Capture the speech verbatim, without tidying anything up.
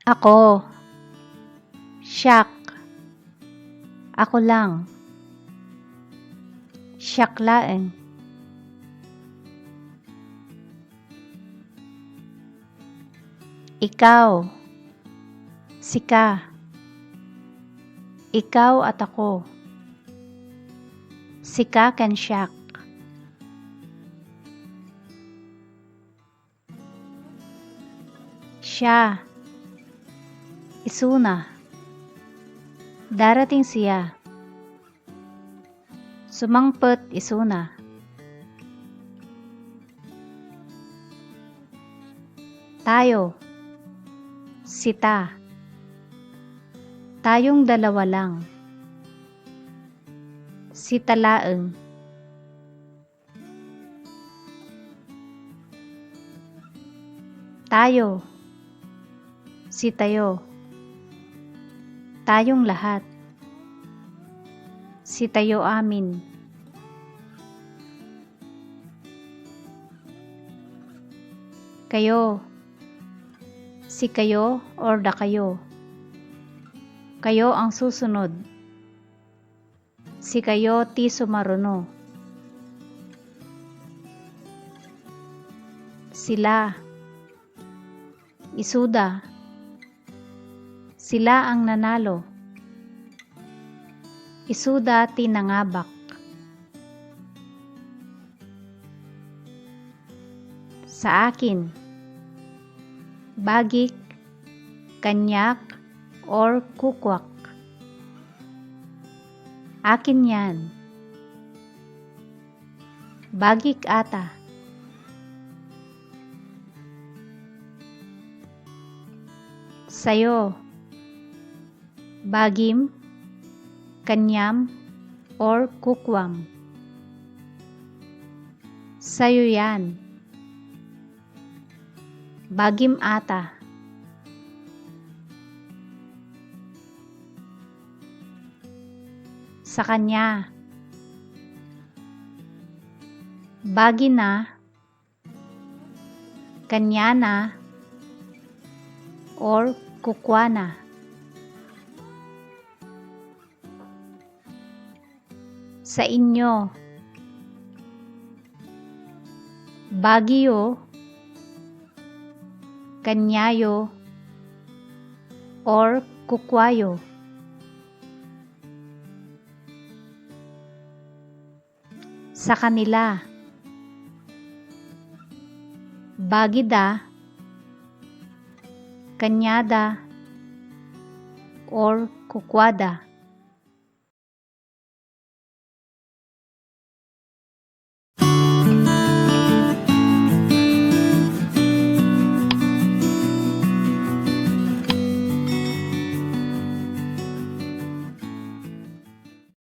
Ako. Siak. Ako lang. Siak laeng. Ikaw. Sika. Ikaw at ako. Sika ken siak. Siya. Isuna. Darating siya. Sumangpet isuna. Tayo. Sita. Tayong dalawa lang. Sita laeng. Tayo. Sitayo. Tayong lahat. Sitayo amin. Kayo. Sikayo or dakayo. Kayo ang susunod. Sikayo ti sumaruno. Sila. Isuda. Sila ang nanalo. Isuda ti nangabak. Sa akin. Bagik, kaniak, or kukuak. Akin yan. Bagik ata. Sayo. Bagim, kaniam, or kukuam. Sayo yan. Bagim ata. Sa kanya. Bagina, kaniana, or kukuana. Sa inyo. Bagiyo, kaniayo, or kukuayo. Sa kanila. Bagida, kaniada, or kukuada.